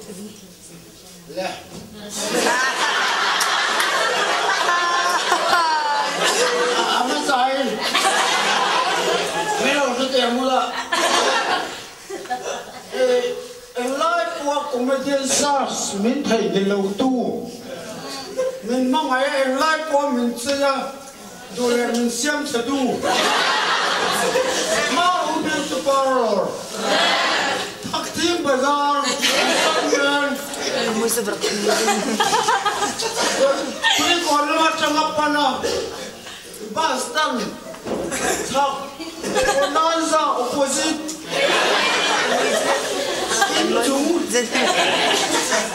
Le. A hmasain min lo hre teh ang ula. Englai pawha comedian search min theihnghilh lo tu, min hmangaih a englai pawha min chei a duh leh min siam chhe tu, Maru Beauty Parlour, Thakthing Bazar, Sunman, Tuikawn lama tanga pana Bus stand chhak Bonanza opposite inchung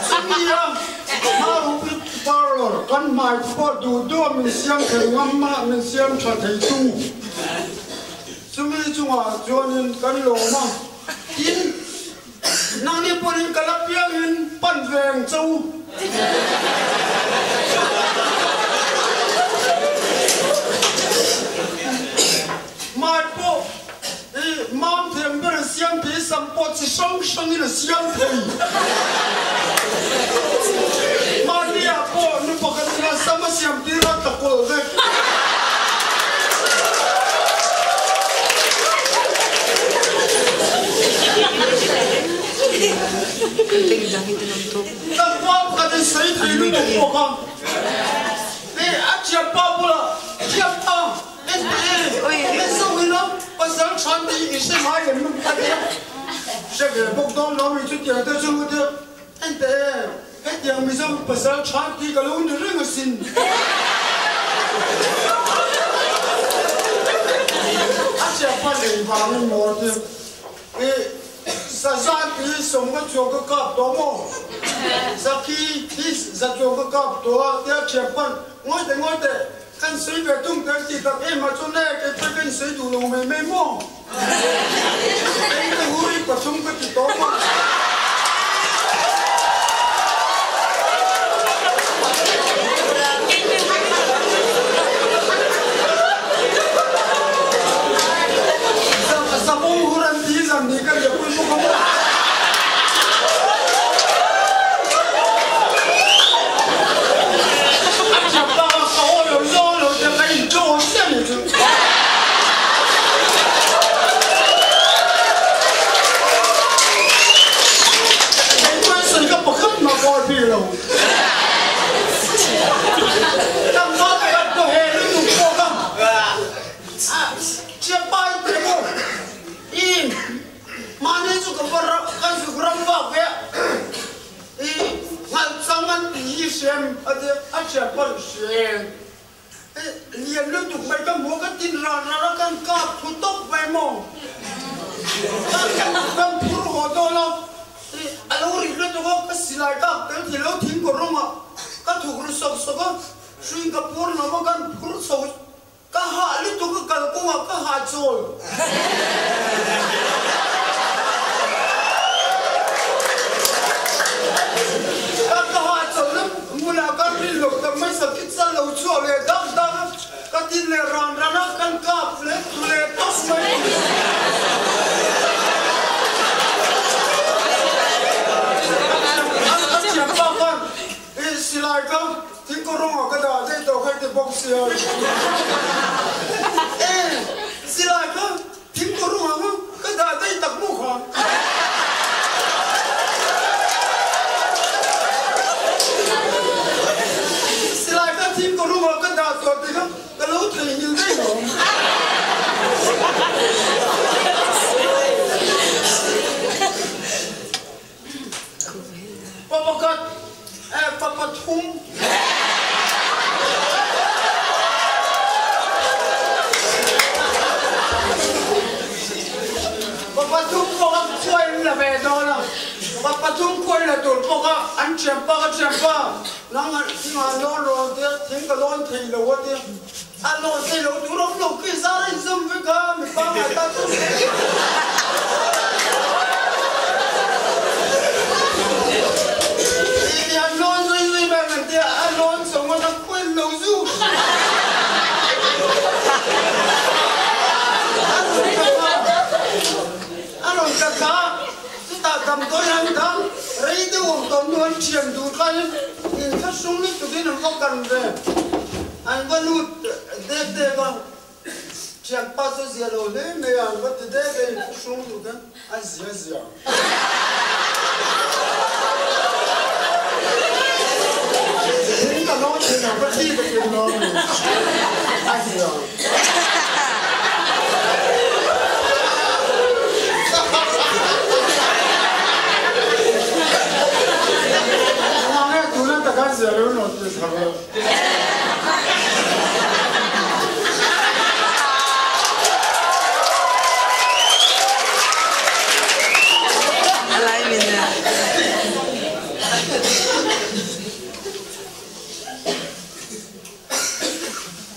chumi a Maru Beauty Parlour kan hmai pawh duh duh a min siam thei ngam a, min siam tha thei tu chumi chungah chuanin kan lawm a, tin nangni pawhin ka la piangin pan ve ang che u. Mai pawh i mam thiam ber a siam thei, sam pawh chi hrang hrangin a siam thei. Mahni-ah pawh nu pakhatin a sam a siam tir a tla kawlh vek. Tlangval pakhat in sawi thei lutuk bawk a, Hei a thianpa bulah, Thianpa, engti e, Mizo ina pasal than tih i hre ngai em? a ti a. Hre ve bawk dawn lo mi chutiang te chu a ti a, Engti e, hetiang Mizo pasal than tih ka lo ni reng asin. A thianpa nei vangin maw a ti a, Ih, Sazan hi sawmnga chuang ka kap tawh maw? Zaki hi za chuang ka kap tawh a tia thiam pan ngawi teh ngawi teh kan sawi ve tung ter ti tak em ah chuan e kei pawh ka insawi duh lo mai mai maw? Engte hui pathum ka ti tawh maw? Savawng hur an ti zan ni ka riah pui bawk a maw? A thiam bak a ka aw lo zaw lo te ka in chaw chiah ni chu. Engmah sawi ka pakhat mah ka aw bik lo. Tlangval pakhat ka he lutuk bawk a. Chiapa i teh maw? I mahni chu ka va ram kan zuk ram vak ve a, i nghalh chang an tih hi hriam a ti a chiapa in hria e. Lian lutuk mai ka hmu a, ka tin ran ran a, kan kap thu tawp mai maw? Kan phur haw dawn a, i a lo ri lutuk a, ka silai kak tel thei lo thing kawr rawngah ka thuk ru sawk sawk a, hruin ka pur lo a, kan phur chho. Ka hah lutuk ka kal kawngah ka hah chawl. Ka ka hah chawl na hmunah ka rin loh tak mai sakhi chal lo chhuak leh dak dak a, ka tin leh ran ran a, kan kap leh tlu leh tawp mai. A thiam pa khan i silai ka Thingkawr rawngah ka dah daih tawh kha i ti bawk sia. E, silai kha thingkawr rawngah kha ka dah daih tak maw kha? Silai kha thingkawr rawngah ka dah tawh tih kha ka lo theihnghilh daih lo. Pa pakhat, eh, pa pathum. Pa pathum pawh a khuai in la ve dawn a, pa pathum khuai la tur pawh kha an thianpa ka thianpa nang thingah lawn rawn tia thing ka lawn thei lo a tia, a lawn thei lo tur awm lo khi zar a inzawm vek a mi pangngai ta chu. Ti an lawn zui zui ber an tia a lawn chho ngawt a khuai lo zu. A rawn tla kha a rawn tla kha chutah damdawi an dang rei deuh awm. an thian duh tlaiin inthlahrung lutukin an va kan ve. An va lut dek dek a, thianpa chu zia lo hle mai a, an va ti dek a, inthlahrung lutukin a zia zia. In ka nawn thin ang, ka thi ka ti lo a ni. A zia. Nang e tuna taka zia lo nawn ti chho e.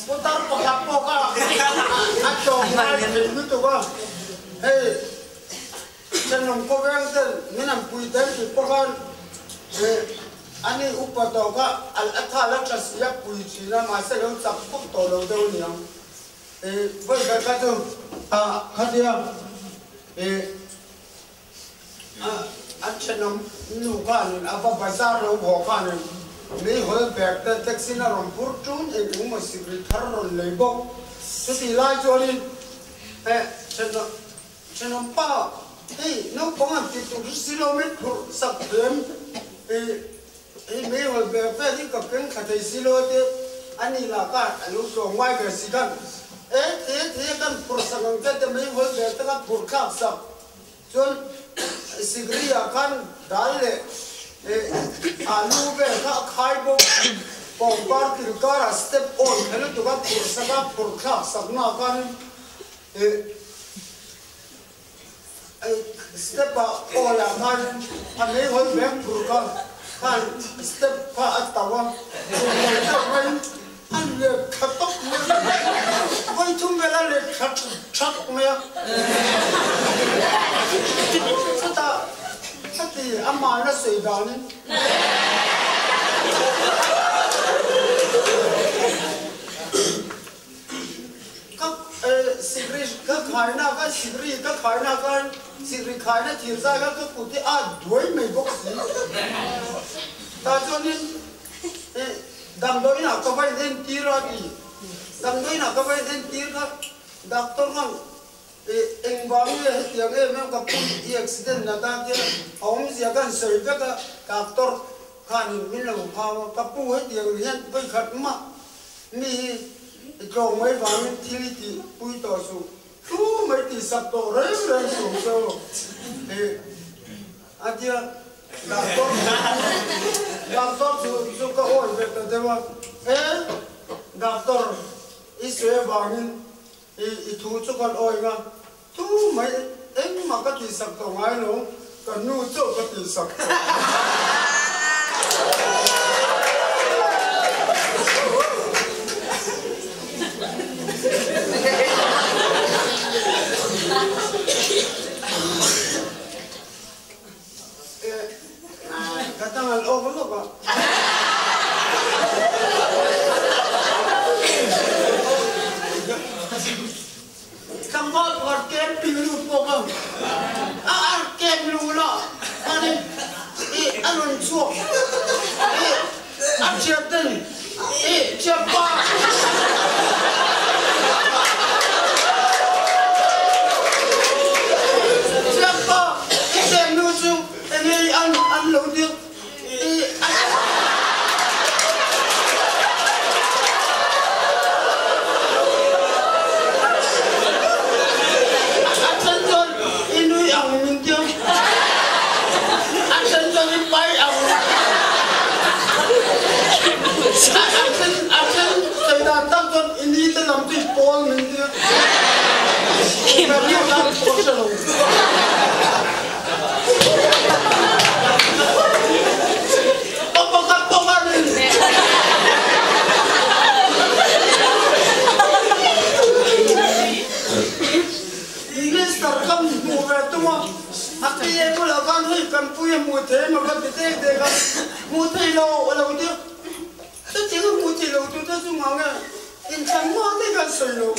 Putar pakhat pawh kha a tlawm ngai thei lutuk a, hei thenawm khawveng ten min an pui tel tih pawh khan ani upa tawh kha a tha la tha si a pui thin a, mahse lo chak vak tawh lo deuh a niang. Vawi khat kha chu khatia A thenawm nu khanin a va bazar lo haw khanin meihawl bag te taxi na rawn phur ṭun eng eng maw sikri thar rawn lei bawk. Chutih lai chuanin thenawm pa hei naupang an tih tur hi si lo mai phurh sak thiam hei meihawl bag vel hi ka keng thla thei si lo a tia a ni lah khan a lo tlawm ngai ve si khan e thei a thei a kan phurh sak ang che tia meihawl bag te kha phurh thlak sak. Chuan Sigri ah khan dal leh alu vel kha a khai bawk. Pawngpar kil karah step awn kha lutuk a phurh sak a, phurh thlak sak na khan step ah awl ah khan a meihawl vek phurh kha khan step kha a tauh a, phurh lo deuh maiin A let thla tawp mai a, vawi thum vel a let thla thak mai a. Chutah heti amahna sawi danin. Ka sikri ka khaina khan sikri ka khaina khan sikri khaina thir zai khan ka kut hi a duai mai bawk si. Tah chuanin. Damdawiinah ka va inentir a ti. Damdawiinah ka va inentir kha doctor khan engvang nge hetiang em em ka pum i accident na ta tia a awmzia khan sawi vek a, doctor khanin min lo hau a, ka pu hetiang hian vawikhat mah mi hi i tlawng mai vangin thil i tih pui tawh suh, thu mai tih sak tawh reng reng suh che u a tia. Doctor doctor chu chu ka awi ve ta deuh a, he doctor i sawi avangin i i thu chu kan awi nga, thu mai engmah ka tihsak tawh ngai lo, ka nu chauh ka tihsak tawh. Ka tang an awk lawk a. Tlangval pakhat camping lut bawk a, a ar camp lu la khanin i a rawn chhuak i a thian ten i thianpa thianpa i camp lu chu Enge i an an lo dik i a. A then chuan i nui ang min ti a, a then chuan i pai ang. A then a then sawi dan tak chuan i ni te lam chu i pawl min ti a. Ka riak dan pawh hre lo. Minister kan hmuh ve tum a, a PA bulah khan hei kan pui a hmuh thei emaw ka ti dek dek a, hmuh thei lo a lo ti a, chutiang a hmuh thei lo tu te chu ngah nge inthlan hma te kan sawi lo.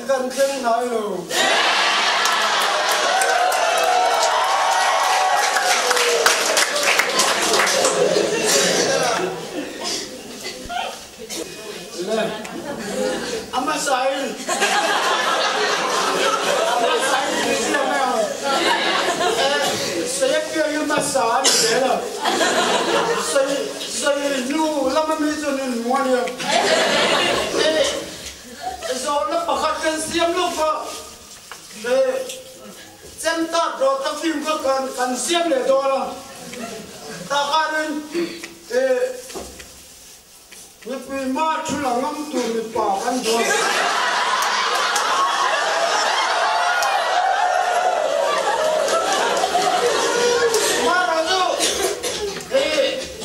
kan thleng hnai lo. Le a hmasa in a hmasa in ti sia mai ang. Saya piang hi hmasa a ni zel a. Sei sei hnu lama mi chu an inhmu a nia. Zawhna pakhat kan siam lawk a, chem tat rawh ta film kha kan siam leh dawn a. Tah khanin mipui hma thu la ngam tur mipa kan dawn. Hmara chu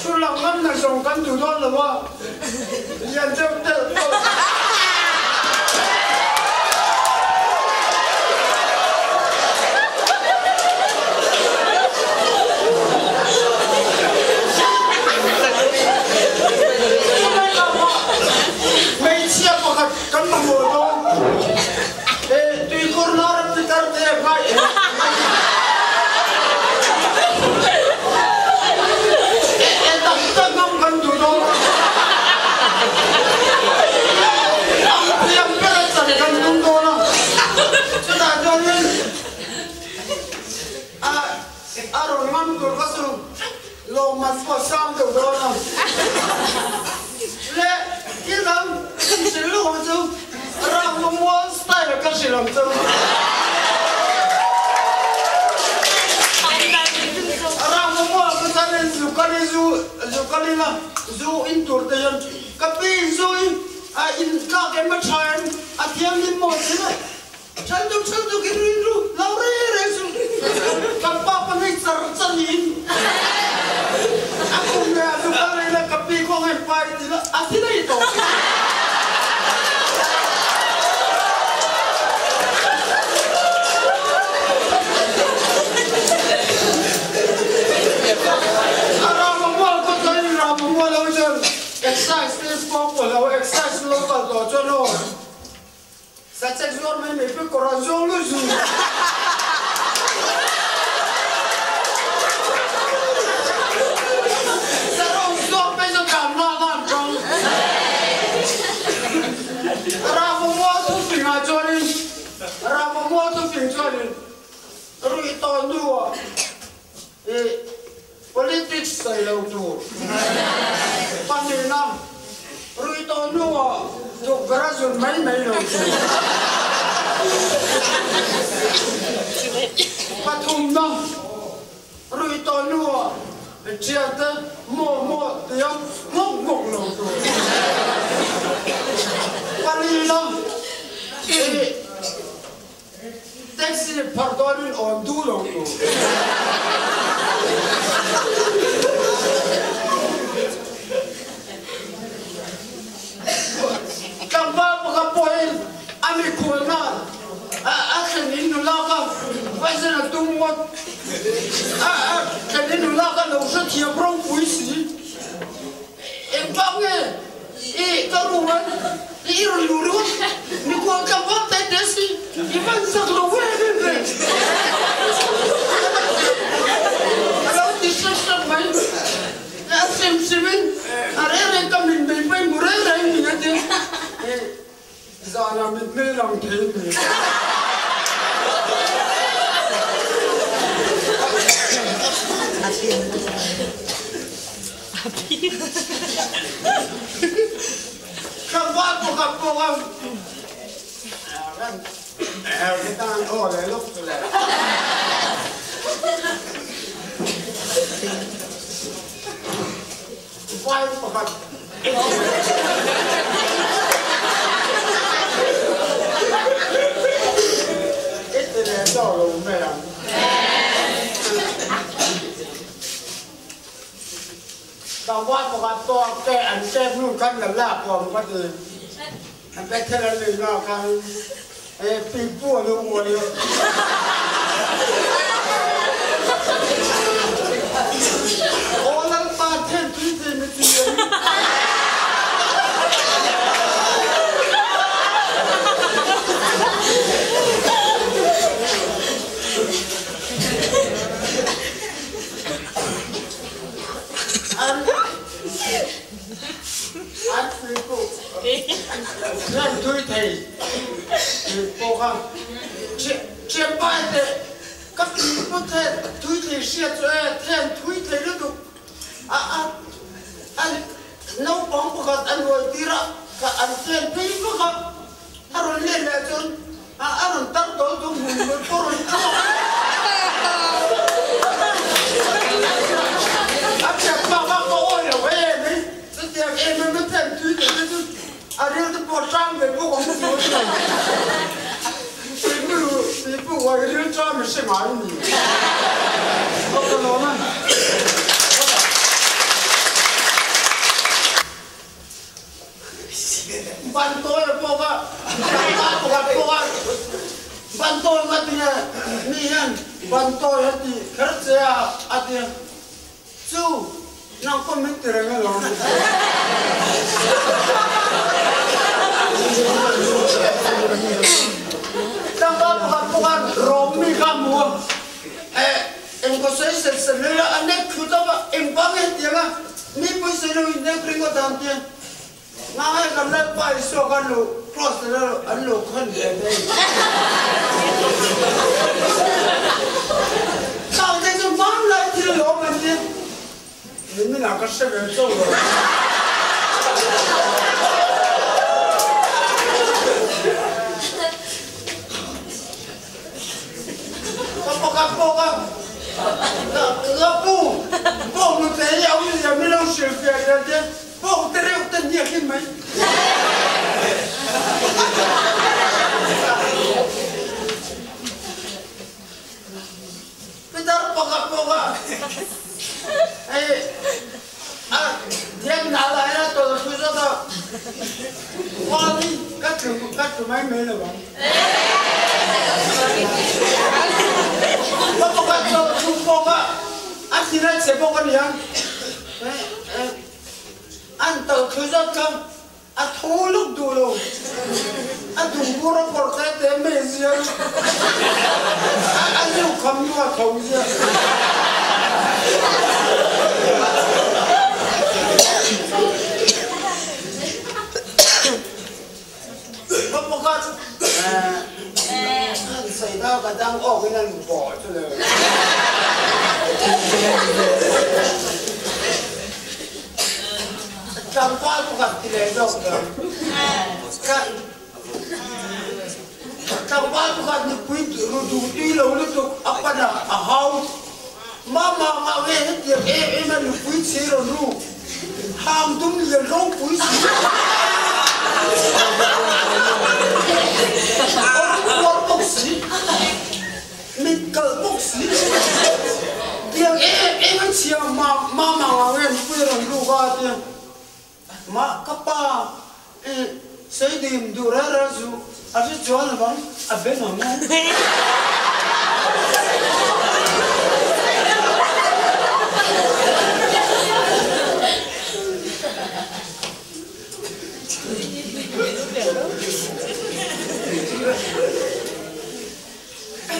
thu la ngam na zawng kan duh dawn lo a. Lian deuh telh pawh. Hmeichhia pakhat kan mamawh dawn. Tuikhur nar pitar te ngai em? Tak tak ngam kan duh dawn. Ang thiam ber a chan kan tum dawn a. Chutah chuanin a rawn ngam tur kha chu lawmman pawh a sang deuh dawn a. Le thil dang hrilh luh ang chu Rammual style ka hrilh ang chu. Rammual ka chuan zu kal i zu zu kal ila zu in tur te hian ka pi in zu i a in tlak em a tha em a thianghlim maw ti le Ṭhen duk ṭhen duk in rin ru lo re re su. Kan pa pahnih char char in a kum le a zuk a rei le ka pi kong in pai ti la a si dei to. A ram a mual ko chuan in ram a mual lo chuan exercise te sport ko lo exercise lo kal tawh chuan aw. Sachek zuar mai mai pawh kawr a zawng lu zu. Sarong zuar pei chu tlan na nan tang. Ramamual thu fing ah chuanin Ramamual thu fing chuanin ruih tawn hnu ah i politics sawi lo tur pahnihna ruih tawh hnuah tukverh a zun mai mai lo tur pathumna ruih tawh hnuah thiante maw maw tia nghawk nghawk lo tur palina Taxi phar dawnin awn duh lo tu. Tlangval pakhat pawhin a mikhualna a thlen in nula kha vaisen a tum ngawt. A thlen in nula kha lo hrethiam ropui si. Engvang nge I ka room an i rawn luh ringawt mikhual tlangval te te si i van zak lo ve ve ve a lo ti hrep hrep mai a hrim hrim in a reng reng ka min bei pai mu reng reng min a ti zanah mitmei lang thei mi. Tlangval pakhat pawh khan tan aw leh lawk chu le. Vai pakhat i ti leh daw lo mai ang. Tlangval pakhat pawh ke an pek hnu khan la lak awm ka ti. An pek thel an nei na khan pipu a lo uai a. Aw Lalpa then tui ti mi ti an. An tui pawh hian tui thei pawh kha thianpa te ka tui pawh the tui thei hriat chu e then thui thei lutuk a a an naupang pakhat an uai tir a ka an chen phei vak a a rawn let leh chuan a a rawn tar tawl chu hmun hmun pawh rawn chhuak a a thianpa kha ka awi lo em em chutiang em em a then tui thei te chu a ril te pawh hrang ve bawk ang chu Tih pawh uai ril ṭam i hre ngai a ni. Ka ka lawm a. Ban tawi a pawk a, ban ta pakhat pawk a, ban tawi nga ti nge mi hian ban tawi a ti kher che a a ti a. Chu nang pawh min ti reng alawm. Tlangval pakhat pawh khan rawm mi kha a hmu a, eh engkaw sawi sel sel leh a nek thlu tawp a, engvang nge hetiang a mi pawi sawi lo in nek ringawt ang tia ngai kan Lalpa Isua khan lo cross an lo khawn ve mai. Khang te chu hmanlai thil alawm an ti. Nimin ah ka hre ve cho lo. Ka pakhat pawh ka ka pu bawk nute hi a awm zia min lo hrilhfiah zel te. Bawk te reuh te hniak hi mai. Pitar pakhat pawh kha hei a thiam hna lai a tawl thu zawt a, Khual hi ka tlu ka tlu mai mai lo ang. Ka pakhat tawl thu pawh kha a thin a chhe bawk a niang. An tawlh thlu zawt kha a tho luk duh lo. A dungbur a pawrh te te mai zia a zeu kham nu a tho zia. Ka pakhat an sawi ta ka dang awk in an bawh chu le. Tlangval pakhat ti leh zawk dang. Tlangval pakhat nupui ru duh tui lo lutuk a pan a a hau. Mama ngah nge hetiang em em a nupui chhi rawn ru. Hang dum lian ropui si. Awm kuar bawk si. Mit kalh bawk si. Tiang em em a chhia ma mama ngah nge nupui rawn ruk a tia. Mah ka pa i seidim duh rel rel chu a hre chuan lovang a be ngam ang.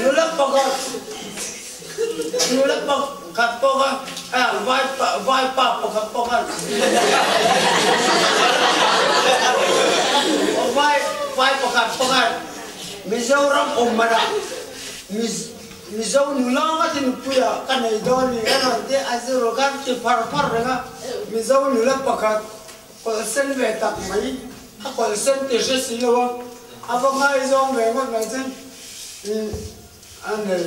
Nula pakhat nula pakhat pawh kha vai vai pa pakhat pawh khan vai vai pakhat pawh khan Mizoram awm manah Mizo nula nga ti nupui ah ka nei dawn ni a rawn ti a zir khan ti phar phar reng a Mizo nula pakhat kawlh sen ve tak mai a kawlh sen ti hre si lo a a va ngaizawng ve ngawt mai chuan a nei.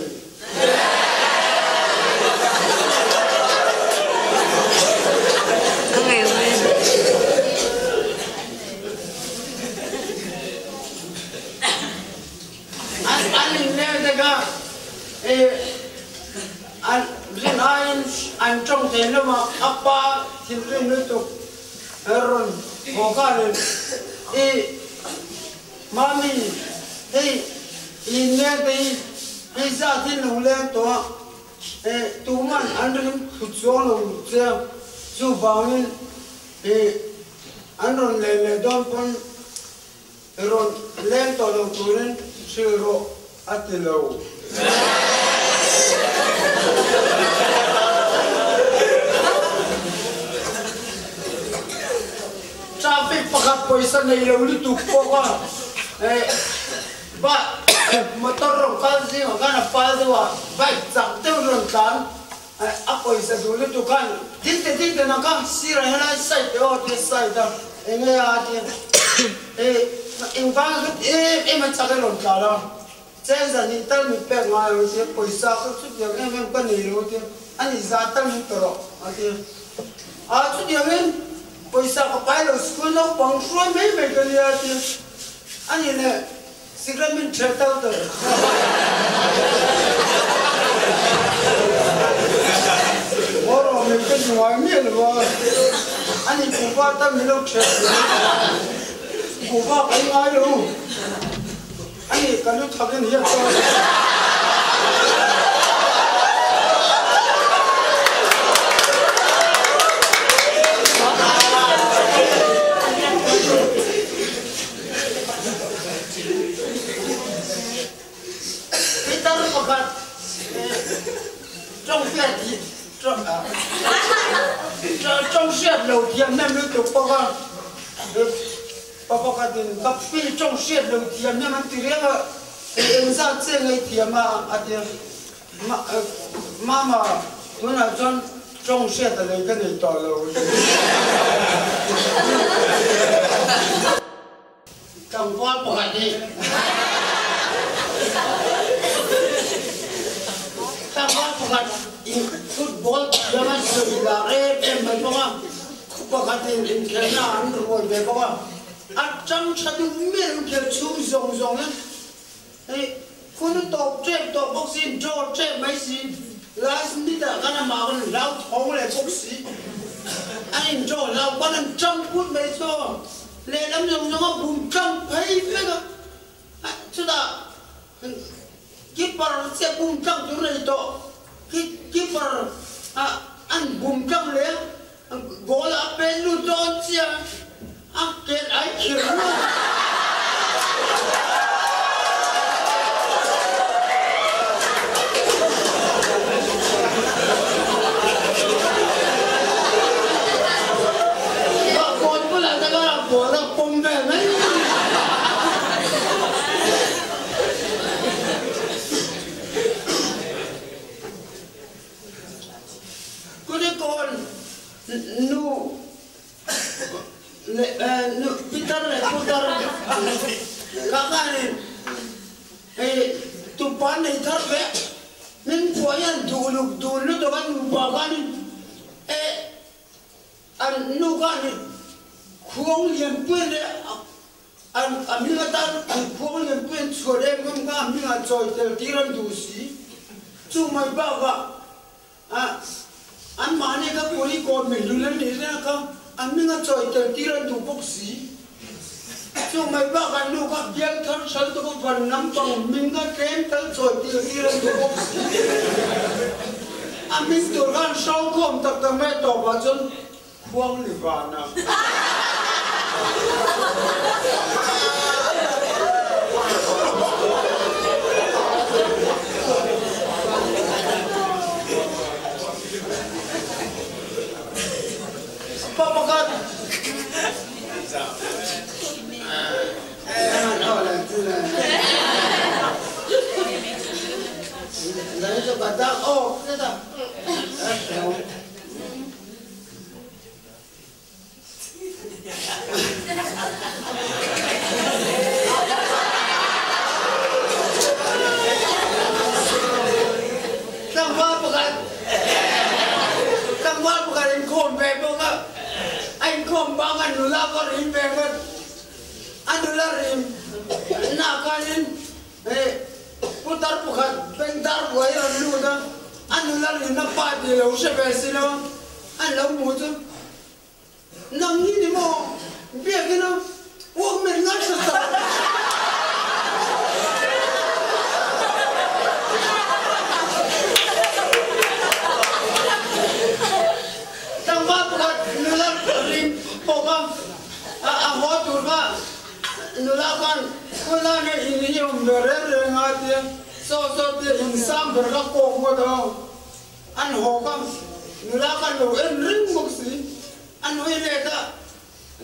An inleng te kha an rin aiin an tawng thei lo a, a pa thinrim lutuk rawn haw khanin i Mami hei i inleng te hi hei zat hi lo leng tawh a, tuman an ring thut chuang lo che a, chuvangin an rawn len leh dawn pawn Rawn leng tawh lo turin hrilh rawh a ti lo. Pawisa nei lo lutuk pawh kha motor rawn kal zingah khan a fal deuh a, bike chak deuh rawn tlan a pawisa duh lutuk khan ding te ding te nang kha sirah helai side te aw tia side a eng nge a tia engvang kha em em a chak e rawn tlan a. Chen zan in tal min pek ngai lo tia pawisa ka chutiang em em ka nei lo tia a ni zan tal min pe rawh a ti a. Chutiang in pawisa ka pai lo school naupang hruai mai mai ka nia a ti a ni le cigarette min ṭheh tal ta Haw rawh min ka ti ngai miah lo a, a ni kuhva tal min lo ṭheh kuhva ka i ngai lo. A nih ka lu thak in hian chuan. Pitar pakhat tawng hriat lo thiam hnem lutuk bawk a. Pa pakhatin ka pi tawng hriat lo thiam hian an ti reng a, kei engzat che ngei thiam a a ti a. Mama, tunah chuan tawng hriat a lei ka nei tawh lo a ti. Tlangval pakhat hi tlangval pakhat in football thiam a sawi lar em em mai bawk a. Pakhatin inkhelhna an ruai ve bawk a, a tang tha duh miah inkhelh chhung zawng zawng hian hei hun a tawp tep tawh bawk si, draw tep mai si, last minute ah khan amah khan hlauthawng leh bawk si, an in draw hlau khan an tang put mai chu lehlam zawng zawng a bum tlang phei vek a, chutah keeper chiah bum tlang tur a ni tawh, keeper ah an bum tlang leh a. Goal a pen lut dawn chiah a ken ai khir lut. Goal bulah te khan a ball a pawm vel mai. Kulikawn nu leh pitar leh putar kha khanin hei tupa nei thar ve min phuah hian duh luk dun lutuk a nupa khanin e an nu khanin khuang lianpui leh An a hming atan an khuang lianpui an chhuah em em kha a hmingah chawi tel tir an duh si. Chu mai bakah ah anmahni kha pawli kawn mi hlun an nih reng kha a hminga chawi tel tir an duh bawk si. Chu mai bakah nu kha bial thar hral tuk a van lampang hming kha tlem tal chawi tel tir an duh bawk si. A hming tur khan hraukhawm tak tak mai a tawpah chuan Khuang ni vana. Pa pakhat. Tlangval pakhat tlangval pakhat inkhawm ve bawk a, a inkhawm bang a nula pawh rim ve ngawt, a nula rim na khanin hei putar pakhat bengdar buai a rawn lut a, a nula rimna pa tih lo hre ve si lo. An lo hmuh chu nang hi ni maw biakin a uak men ngai hre ta. Tlangval pakhat nula rim pawh kha a haw tur kha nula khan khawilai nge in hi awm ve reng reng a tia saw saw tia insang ber kha kawk ngawt a. An hawk a, nula khan lo en reng bawk si. An hawi let a,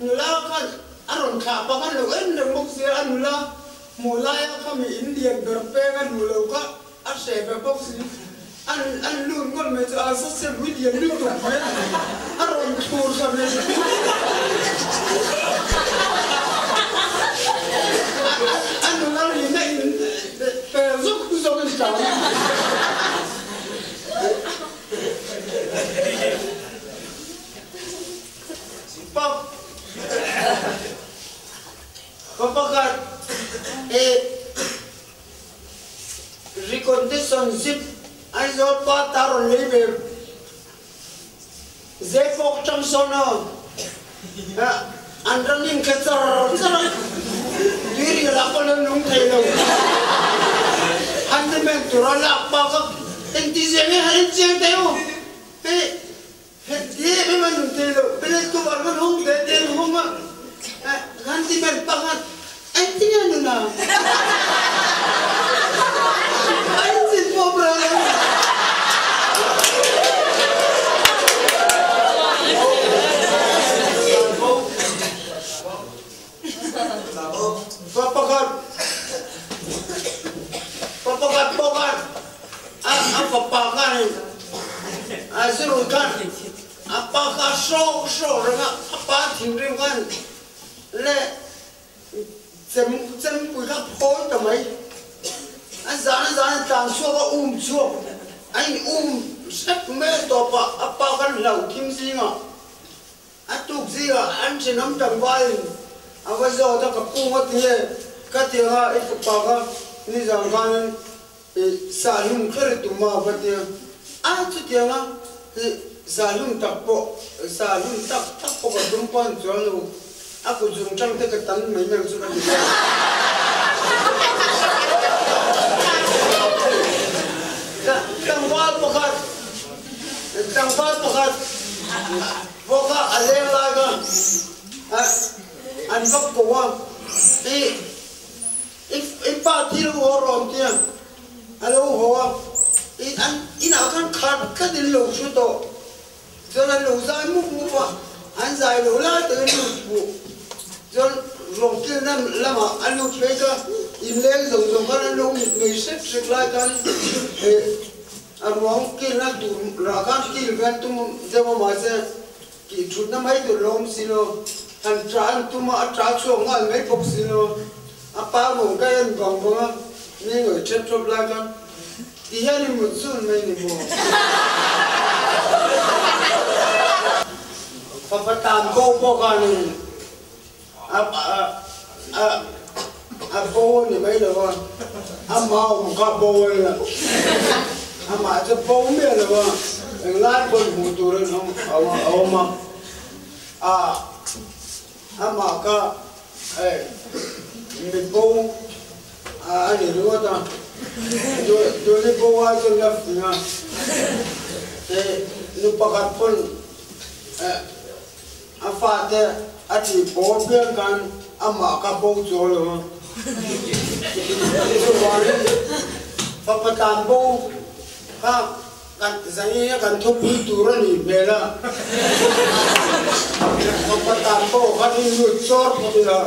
nula khan A rawn thlah pak a lo en reng bawk sia, a nula hmuh laia kha mi in lian ber peng a duh lo kha a hreh ve bawk si. An an lut ngawt mai chu a sasem ui lian lutuk mai a rawn thur thla mai a nula rina in per zawk zawk in tlan a. Pap pa pakhat e Recondition zip Aizawl pa ta rawn lei ve Zepawk tang sawn aw an running kha char char a tuirial ah pawh an nung thei lo handyman tur a lak pa kha engti zia nge han en chiang teh u hei heti em em a nung thei lo plate cover kan hawng ve te an hawng a handyman pakhat engti nge nun a a inchhin pawp ral ang. Pa pakhat pa pakhat pawh khan a a fapa khan in a zirui khan a pa kha a hrawk hrawk reng a, a pa thinrim khan leh chem chempui kha phawi ta mai. A zan a zan a tlan chhuak a um chhuak a in um hrep mai a tawpah a pa khan hlauh thim zingah A tuk zingah an thenawm tlangvalin a va zawt a, ka pu ngawt nge ka ti anga i fapa kha nizan khanin i sahlum kher i tum a a va ti a, a chutianga i sahlum tak pawh sahlum tak tak pawh ka tum pawn chuan lo a kut zung tang te ka tan mai nang chu ka ti vel. Tlangval pakhat Tlangval pakhat pawh kha a leng lai kha an vak ko a, i i pa thi lo haw rawh an ti a, a lo haw a, i an inah khan khat tlat in lo hru tawh, chuan an lo zai mup mup a, an zai lo lai tak in lut fuh, chuan ruang kilna lamah a lut phei kha inleng zawng zawng khan an lo mit mei hrek hrek lai khan A ruang kilna tur rah khan kil ve an tum deuh a mahse tih thutna mai tur lo awm si lo, han ṭah an tum a, a ṭah chhuak nghal mai bawk si lo. A pa ruang ka en vang vang a, mi ngawi ṭhep ṭhawp lai khan ti hian i mut zun mai ni maw? Fapa tan ko pawh khanin A a a bo a ni mai lo a, amah awm kha bo a nia, amah chu bo miah lo a, englai pawn hmuh turin a awm a, a amah kha mi bo a ni ringawt a, tuni bo ai chuan la fing a, nu pakhat pawn A fate a tih pawl piang khan amah ka bo chuang lo a. Chuvangin fapa tlan bo kha kan zangi a kan thupui tur a nih hmel a. Fapa tlan bo khan in lut chawr phawt ila.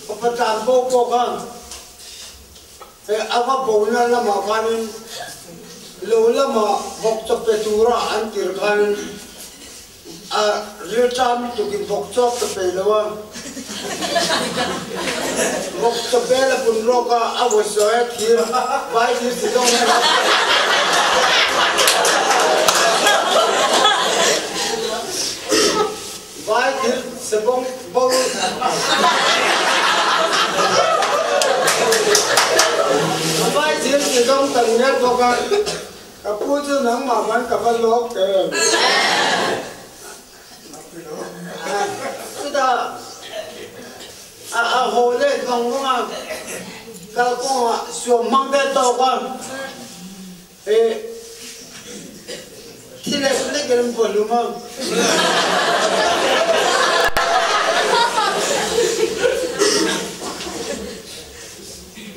Fapa tlan bo pawh kha A va bona lamah khanin lo lama vawk chaw pe tura an tir khanin a rilṭam lutukin vawk chaw ka pe lo a, vawk chaw bel a pun rawk a, a vawi sawi a thir vai thir si zawng hian a Vai thil sebawng bo. Vai thil sebawng tam nget bawk a, ka pu chu nangmah van ka va lawk em. Chutah a haw let vang vang a, kalkawngah suam hmang ve tawk a. Thi lek lek in an vuahlum a.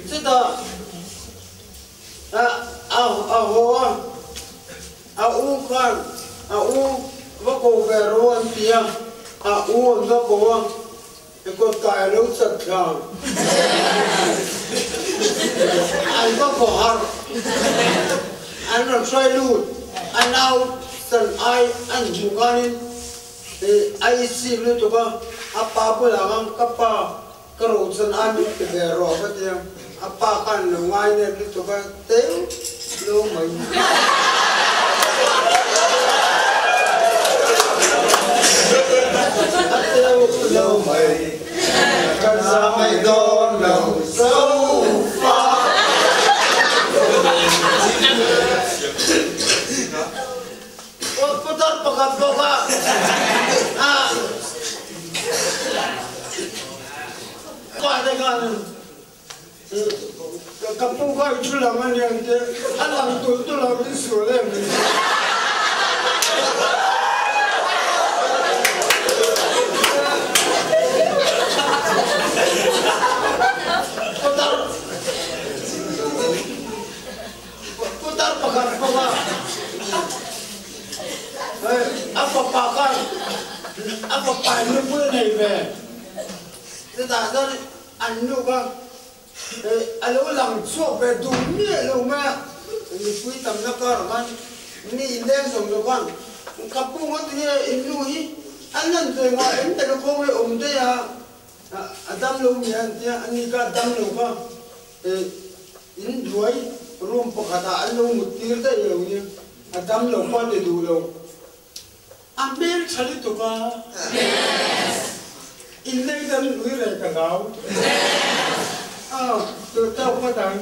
Chutah a haw a, a u khan a u va ko ve rawh an ti a. A u an va ko a, i kawtkai a lo chat thla. An va ko harh. An rawn hruai lut. A nau san ai an hmuh khanin a itsik lutuk a, a pa bulah khan ka pa ka rochan ai min pe ve rawh ka ti a, a pa khan lo ngai nep lutuk a, teu lo mai. A teu lo mai, kan za mai dawn lo sofa. Putar pakhat bawk a a pa te khan ka pu kha i thu lang a niang te a lang tulh tulh a min sual em ni. Putar Putar pakhat bawk a, a fapa khan a fapa in nupui a nei ve. Chutah chuan an nu kha a lo lang chhuak ve duh miah lo mai a, mipui tamna karah khan mi inleng zawng zawng khan ka pu ngawt hi in nu hi a lan ve ngah em te lukhawng hi awm daih a, a dam lo mi an tia, ani kha a dam lo kha. In duai room pakhatah an lo mut tir daih lo nia, a dam lo pawh a ti duh lo. A hmel tha lutuk a, in lei dam nui reng ka hlau. Aw, tawk phawt ang.